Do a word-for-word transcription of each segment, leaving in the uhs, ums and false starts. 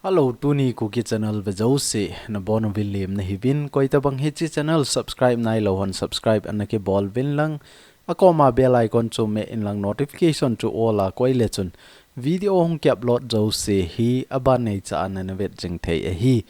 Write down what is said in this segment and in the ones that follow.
Hello, tuni Kuki channel ve jouse nabonchauvin lemna hiuvin, koitabang hiche channel subscribe nailou hon subscribe ana kibol uvin lang, akoma bell icon chu meh in lang notification chu all a koi le chun video hung kiupload jouse hi aban neicha a nana vet jing thei ahi.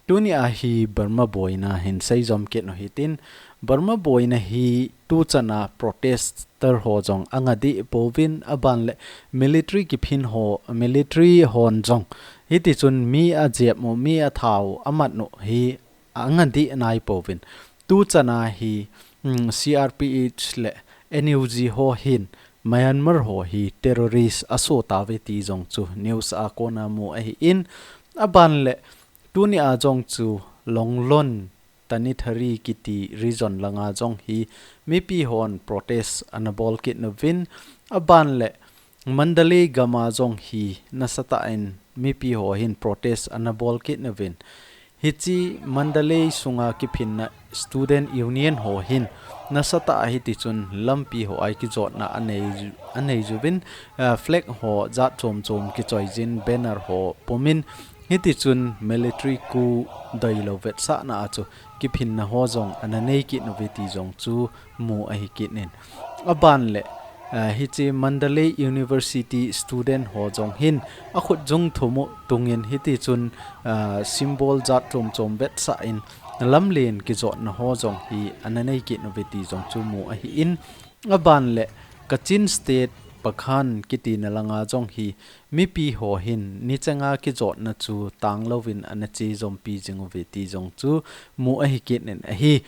Tuni a hi Burma boina hin seijom kit u hitin, Burma boina hi tuchan a protester ho jong anga deh pouvin, aban le military kiphin ho, military hon jong hiti chun mi ajep u, mi atha u, amat u hi anga deh nai pouvin. Tuchan a hi, mm, C R P H le N U G ho hin Myanmar ho hi terrorist aso tauve ti jong chu news a kona mu ahin, aban le tuni a jong chu Longlon Tanintharyi kiti region langa jong hi mipi hon protest ana bol kit nauvin, aban le Mandalay gam a jong hi nasatah in mipi ho hin protest ana bol kit nauvin. Hiche Mandalay sunga kiphinna student union ho hin nasatah a hiti chun lampi ho a kijotna anei ju-, anei juvin, ah, flag ho jat chom chom kichoi jin, banner ho pumin, hiti chun military coup doilou vetsahna a chu kiphinna ho jong ana nei kit uve ti jong chu mu ahi kit in. Aban le, ah, hiche Mandalay University student ho jong hin akhut jung thum u tungin hiti chun, ah, symbol jat chom chom vetsah in lamlen kijotna ho jong hi ana nei kit uve ti jong chu mu ahin, aban le Kachin State Pakhan kitina langa jong hi mipi ho hin nichenga kijotna chu tanglouvin ana che jompi jing uve ti jong chu mu ahi kit in ahi.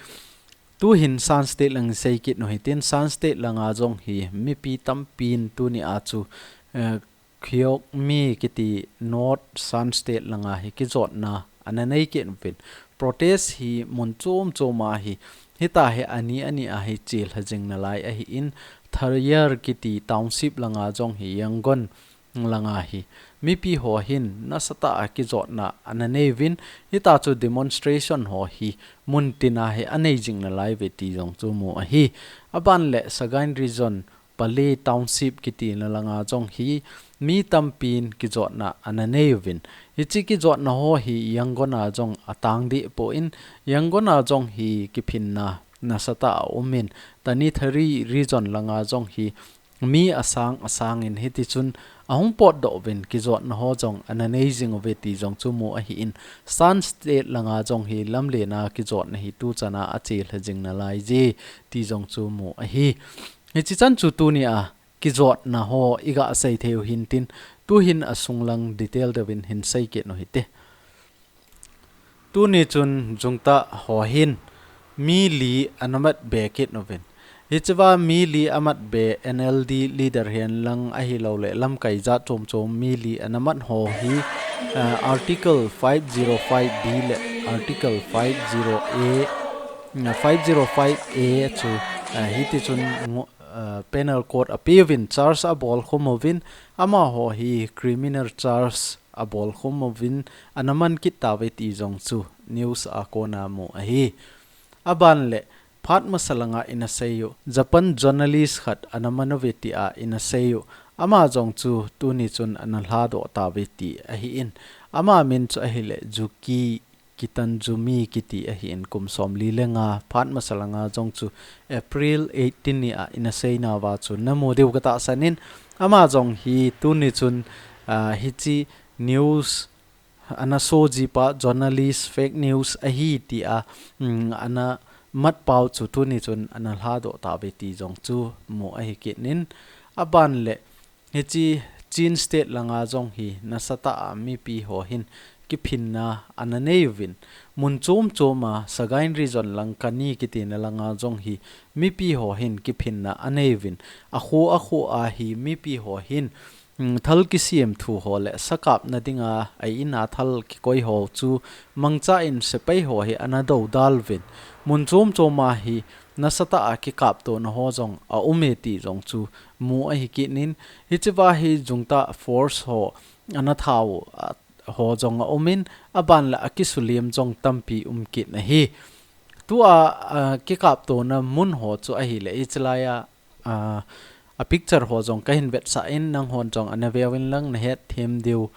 Tuhin Shan State lang sei kit u hitin, Shan State langa jong hi mipi tampin tuni a chu, eh, Kyaukmi kiti North Shan State langa hi kijotna ana nei kit uvin. Protest hi mun chom chom a hi, hitia hi ani ani a hi chelha jing nalai ahin, Thayar kiti township langa jong hi Yangon langa hi mipi ho hin nasatah a kijotna ana nei uvin, hitia chu demonstration ho hi mun tin a hi anei jing nalai uve ti jong chu mu ahi. Aban le Sagaing Region Pale Township kitina langa jong hi mi tampin kijotna ana nei uvin. Hiche kijotna ho hi Yangon a jong atang deh poi, Yangon a jong hi kiphinna nasatah a um in, Tanintharyi Region langa jong hi mi asang asang in hiti chun ahung potdoh uvin kijotna ho jong ana nei jing uve ti jong chu mu ahin, Shan State langa jong hi lamlen a kijotna hi tuchan a achelha jing nalai je ti jong chu mu ahi. Hichi chan chu tuni a kijotna ho iga sei thei u hintin, tuhin asung lang detail deuvin hin sei kit u hite. Tuni chun jungtah ho hin mi li ana mat be kit uvin. Hichea mi li amat be N L D leader hihen lang ahilou le lamkai jat chom chom mi li ana mat ho hi, ah, Article five zero five B le Article five zero A, ah, five zero five A chu, ah, hiti chun ngo-, ah, penal code apeuvin charge abol khum uvin, amaho hi criminal charge abol khum uvin ana man kit tauve ti jong chu news a kona mu ahi. Aban le phat masa langa ina sei u, Japan journalist khat ana man uve tia ina sei u, ama jong chu tuni chun ana lhadoh tauve ti ahin, ama min chu ahile Juki Kitanzumi kiti ahin, kum somli le nga phat masa langa jong chu April eighteen ni a ina seinauva chu namu diu katahsan in, ama jong hi tuni chun, ah, hichi news ana soji pa journalist fake news ahi tia, mm, ana mat pau chu tuni chun ana lhadoh tauve ti jong chu mu ahi kit in, aban le hichi Chin State langa jong hi nasatah a mipi ho hin kiphinna ana nei uvin, mun chom chom a Sagaing Region lang kani kitina langa jong hi mipi ho hin kiphinna anei uvin, akho akho a hi mipi ho hin, mm, thal kisem thu ho le sa kapna dinga a in a thal kikoi ho chu mangcha in sepai ho hi ana dodal uvin, mun chom chom a hi nasatah a kikaptona ho jong aume ti jong chu mu ahi kit in, hichea hi jungtah force ho ana thau, ah, ho jong aumin, aban le akisuliam jong tampi um kit ahi. Tua, ah, kikaptona mun ho chu ahile, hichelai a, ah, a picture ho jong kahin vetsah in, nanghon jong ana veuvin lang nahet them diu,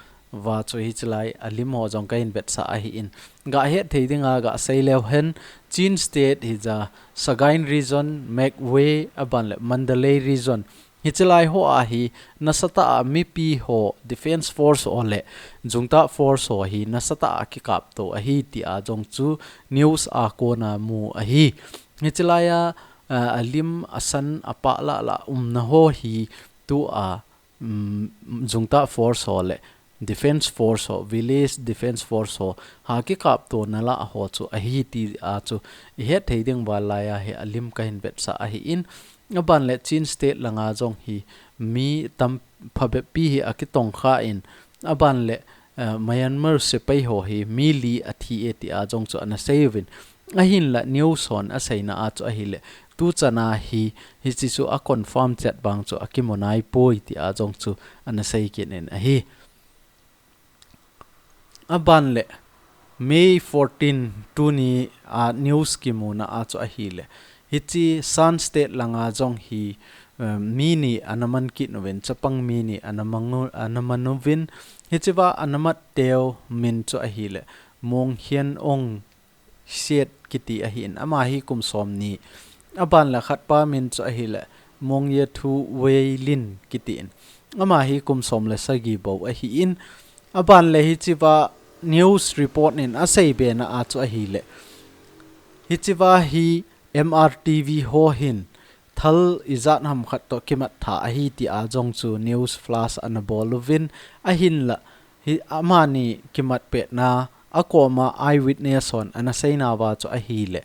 va chu hiche lai a lim ho jong kahin vetsah ahin. Ga het thei dinga ga sei leu hen, Chin State hija, Sagaing Region, Magway, aban le Mandalay Region, hiche lai ho a hi nasatah a mipi ho, Defence Force ho le Junta Force ho hi nasatah a kikapto ahi tia jong chu news a kona mu ahi. Hiche lai a, a, a lim a san a pah lah lah umna ho hi tua, um, Junta Force ho le Defence Force ho, Village Defence Force ho, ha kikaptona lah ho chu ahi tia chu i het thei ding val lai a hi a lim kahin vetsah ahin. Aban le Chin State langa jong hi mi tam phabep pi hi a kitongkha in, aban le, eh, Myanmar sepai ho hi mi li a thi e tia jong chu ana sei uvin. Ahinla news hon a seina a chu ahile, tu chana hi, hiche chu a confirm chet vang chu a kimu nai poi tia jong chu ana sei kit in ahi. Aban le, May fourteen, tuni a news kimuna a chu ahile, hiche Shan State langa jong hi, eh, mi ni ana man kit uvin, chapang mi ni ana mang u-, ana man uvin, hichea ana mat teu min chu ahile, Mong Hian Ong Siet kiti ahin, ama hi kum som ni. Aban le khat pa min chu ahile, Mong Ye Thu Wei Lin kiti in. Ama hi kum som le sagi bou ahin. Aban le hichea news report in a sei bena a chu ahile, hichea hi M R T V ho hin thal ijat ham khat toh kimat tha ahi tia jong chu news flash ana bol uvin, ahinla hi amani kimat petna a koma eyewitness hon ana seina va chu ahile,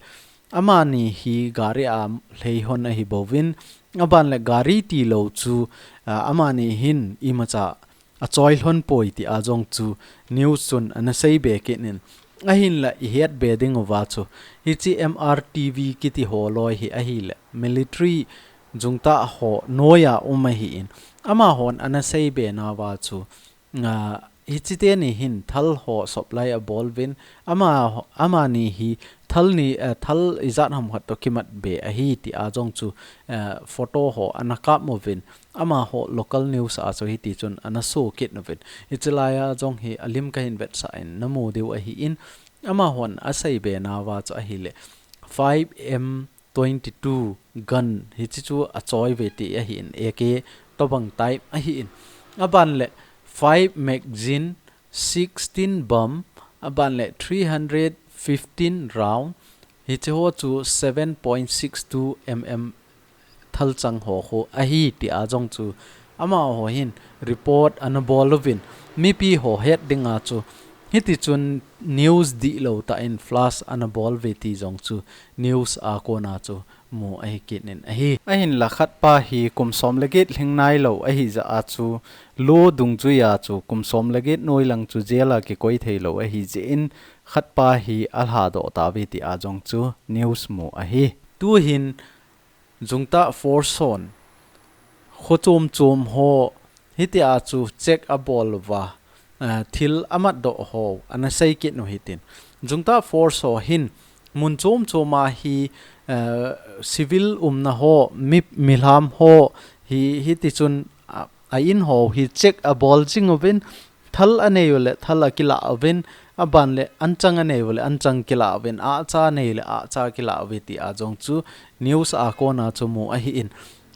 amani hi gari a lhei hon ahi bouvin, aban le gari tilou chu, a, amani hin imacha a choi lhon poi tia jong chu news chun ana sei be kit in, ahinla i het be ding uva chu, hiche M R T V kiti ho loi hi ahile, military Junta ho noia um ahin, amahon ana sei bena va chu, a, hiche teni hin thal ho supply a bol uvin, ama, amani hi thal ni, eh, thal ijat ham khat toh kimat be ahi tia jong chu, eh, photo ho ana kap uvin, amaho local news a chu hiti chun ana so kit uvin. Hiche lai a jong hi a lim kahin vetsah in na mu diu ahin, amahon a sei bena va chu ahile, five M twenty-two gun hiche chu a choi ve ti ahin, A K tobang type ahin. Aban le five magazine, sixteen bomb, aban le three hundred fifteen round, hiche ho chu seven point six two M M thalchang ho khu ahi tia jong chu amaho hin report ana bol uvin, mipi ho het dinga chu hiti chun news dihlou tah in flash ana bol uve ti jong chu news a kona chu mu ahi kit in ahi. Ahinla khat pa hi kum som le get lhing nailou ahi jeh a chu, lo dungjuia chu kum som le get noilang chu jail a kikoi theilou ahi jeh in, khat pa hi a lhadoh tauve tia jong chu news mu ahi. Tuhin Junta Force hon kho chom chom ho hitia chu check a bol uva, eh, thil a matdoh ho ana sei kit u hitin. Junta Force ho hin mun chom chom a hi, eh, civil umna ho, mi, milham ho hi, hiti chun a, a in ho hi check a bol jing uvin, thal a nei u le thal a kila uvin, aban le anchang a nei u le anchang kila uvin, ahcha a nei u le ahcha kila uve tia jong chu news a kona chu mu ahin.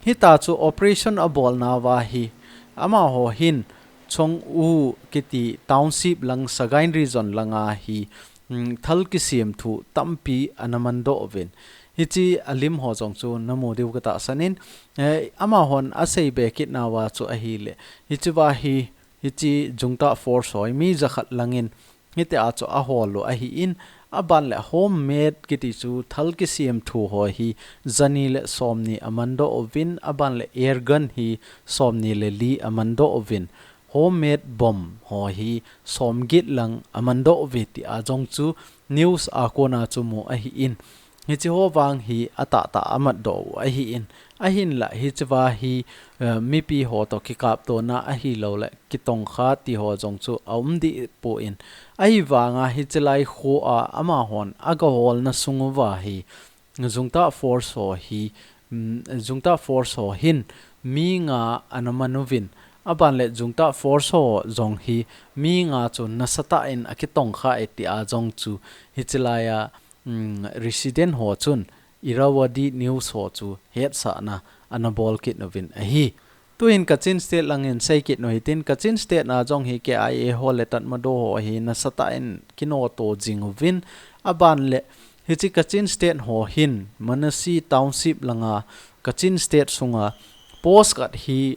Hitia chu operation a bolna uva hi, amaho hin Chong U kiti township lang Sagaing Region langa hi, mm, thal kisem thu tampi ana mandoh uvin. Hiche a lim ho jong chu na mu diu ka tahsan in, eh, amahon a sei be kit nauva chu ahile, hichea hi, hiche Junta Force ho hi mi jakhat lang in, hitia chu a hol u ahin, aban le homemade kiti chu thal kisem thu ho hi jani le somni a mandoh uvin, aban le air gun hi somni le li a mandoh uvin, homemade bomb ho hi somget lang a mandoh uve tia jong chu news a kona chu mu ahin, hiche ho vang hi a tahtah a matdoh u ahin, ahinla hichea hi, eh, mipi ho toh kikaptona ahilou le kitongkha ti ho jong chu a um deh poi. Ahivanga hiche lai kho a amahon a ga holna sung uva hi, Junta Force ho hi, mm, Junta Force ho hin mi nga ana man uvin, Aban le junta force ho jong hi mi nga chu nasatah in akitongkha e tia jong chu hichi laia, um, resident ho chun Irrawaddy News ho chu hetsahna ana bol kit uvin ahi. Tuhin Kachin State langin sei kit u hitin, Kachin State na jong hi K I A ho le Tatmadaw ho hi nasatah in kinoto jing uvin, aban le hichi Kachin State ho hin Manasi Township langa Kachin State sunga post khat hi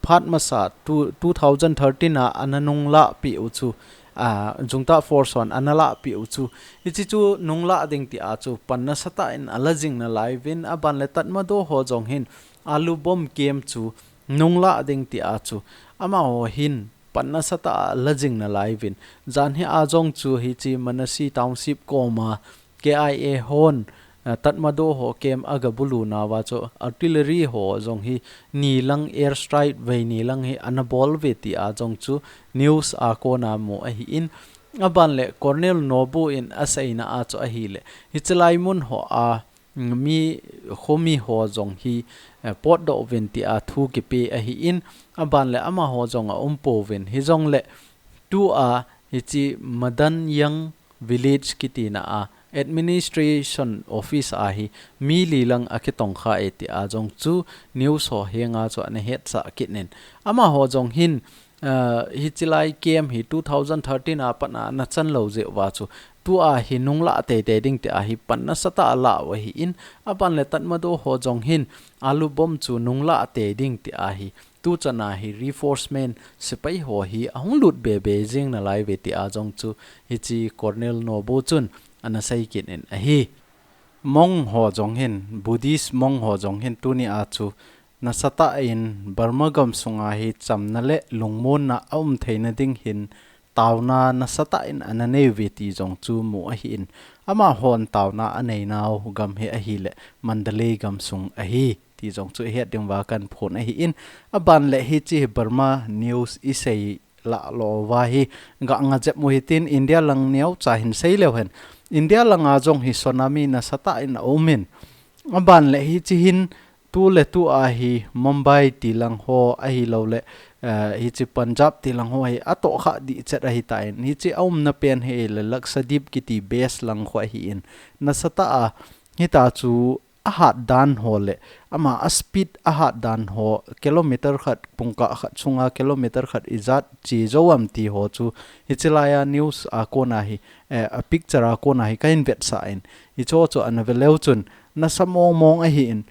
phat masa two, two thousand thirteen a ana nunglah pi u chu, a, junta force hon ana lah pi u chu. Hichi chu nunglah ding tia chu pan nasatah in ala jing nalai uvin, aban le Tatmadaw ho jong hin alu bomb kem chu nunglah ding tia chu amaho hin pan nasatah a la jing nalai uvin. Jan hi a jong chu hichi Manasi Township koma K I A hon, a, Tatmadaw ho kem aga bulu nauva chu artillery ho jong hi ni lang airstrike vei ni lang hi ana bol uve tia jong chu news a kona mu ahi in, aban le Colonel Nobu in aseina a chu ahile hichi lai mun ho a mi khomi ho jong hi, eh, potdoh uvin tia thu kipe ahi in, aban le amaho jong aum pouvin, hijong le tua hichi Madanyang Village kitina a administration office a hi mi li lang akitongkha e tia jong chu news ho henga chu ana hetsah kit in, amaho jong hin, ah, hichi lai kem hi two thousand thirteen a pat a ana chan lou jeh uva chu tua hi nunglah teitei ding tia hi pan nasatah a la u ahi in, aban le Tatmadaw ho jong hin alu bomb chu nunglah tei ding tia hi tuchan a hi reinforcement sepai ho hi ahung lut bebe jing nalai uve tia jong chu hichi Colonel Nobu chun ana sei kit in ahi. Monk ho jong hin, Buddhist monk ho jong hin tuni a chu nasatah in Burma gam sunga hi chamna le lungmonna aum theina ding hin taona nasatah in ana nei uve ti jong chu mu ahi in, amahon taona anei nau gam hi ahile Mandalay gam sung ahi ti jong chu ihet ding uva kahin phon ahi in, aban le hichi hi Burma news isei lah lou uva hi ga nga jep u hitin, India lang neocha hin sei leu hen, India langa jong hi tsunami nasatah in aum in, aban le hichi hin tu le tu a hi Mumbai ti lang ho ahilou le, eh, hichi Punjab ti lang ho hi atohkha dihchet ahitan, hichi aumna pen hi le Lakshadweep kiti base lang ho ahi in, nasatah a hita chu ahat dan ho le ama a speed ahat dan ho, kilometer khat, pungkah khat sunga kilometer khat ijat che jou am ti ho chu hichi laia news a kona hi, eh, a picture a kona hi kahin vetsah in, hicho chu ana ve leu chun nasa mong mong ahi in,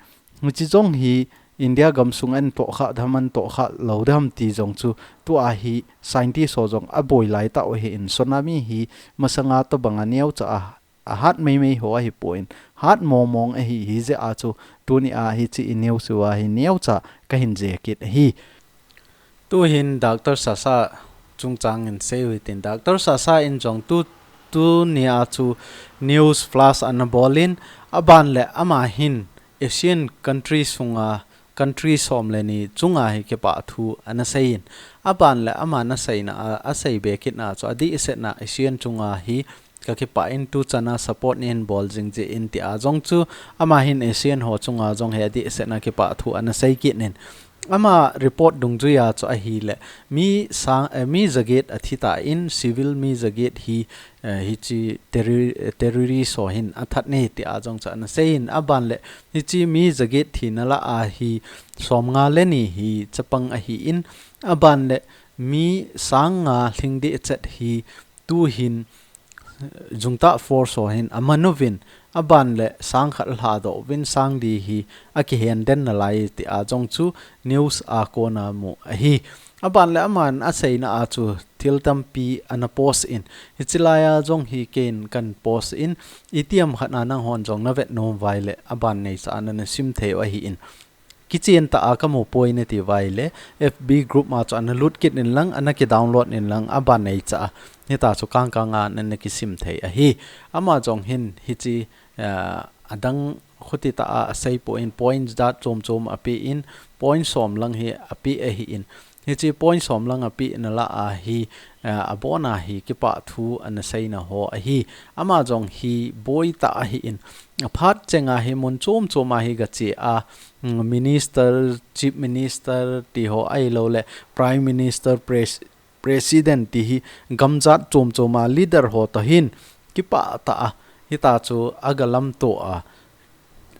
hichi jong hi India gam sung ahin tohkha dem, ahin tohkha lou dem ti jong chu tua hi scientist ho jong aboi lai tah u ahi in, tsunami hi masanga tobanga neocha a ahat meimei ho ahipon, hat mong mong ahi, hijeh a chu tuni a hichi i news uva hi neocha kahin jih kit ahi. Tuhin Doctor Sasa chungchang in sei u hitin, Doctor Sasa in jong tu, tuni a chu news flash ana bol in, aban le ama hin Asian country sunga country som le ni chunga hi kipah thu ana sei in, aban le ama naseina a, asei be kitna chu adihsetna Asian chunga hi ka kipah in tuchan a support neihin bol jing jeh in tia jong chu ama hin Asian ho chunga jong hi adihsetna kipah thu ana sei kit in, ama report dungjuia chu ahile mi sang, eh, mi jaget athi tan, civil mi jaget hi, eh, hichi terror-, terrorist ho hin athat e tia jong chu ana sei in, aban le hichi mi jaget thina lah a hi somnga le ni hi chapang ahi in, aban le mi sang nga lhing dihchet hi tuhin, eh, junta force ho hin aman uvin, aban le sang khat alhadoh uvin, sang li hi akihen den nalai tia jong chu news a kona mu ahi. Aban le aman aseina a chu thil tampi ana post in, hichi laia jong hi keiin kahin post in, itiham khat a nanghon jong na vet nom uva ahile aban neicha a nana sim thei u ahi in. Kichen tah a kamu poi nati uva ahile, F B group ma chu ana lut kit in lang, ana kidownload in lang, aban neicha a hita chu kangkang a nana kisim thei ahi. Ama jong hin hichi, ah, adang khuti tah a asei pon, point jat chom chom ape in, point som lang hi ape ahi in, Hiche point som lang apeh na lah a hi, eh, abon a hi kipah thu ana seina ho ahi. Ama jong hi boi tah ahi in. Aphat chenga hi mun chom chom a hi gache a, mm, minister, chief minister ti ho ahilou le, prime minister, pres-, president ti hi gamjat chom chom a leader ho toh hin kipah tah a, hita chu agalamto a,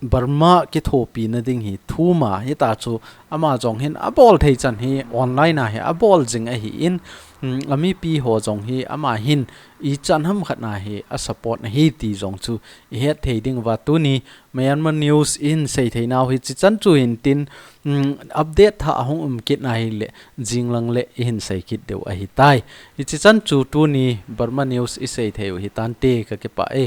Burma kithopi na ding hi thum a, hita chu ama jong hin abol thei chan hi online a hi abol jing ahi in, mm, amipi ho jong hi ama hin ichan ham khat na hi asupport na hi ti jong chu ihet thei ding uva tuni Myanmar News in sei thei nau hichi chan chu hin tin, mm, update thah ahung um kit na hile jing lang le ihin sei kit diu ahi tai. Hichi chan chu tuni Burma News isei thei u hi tante, kakipah e.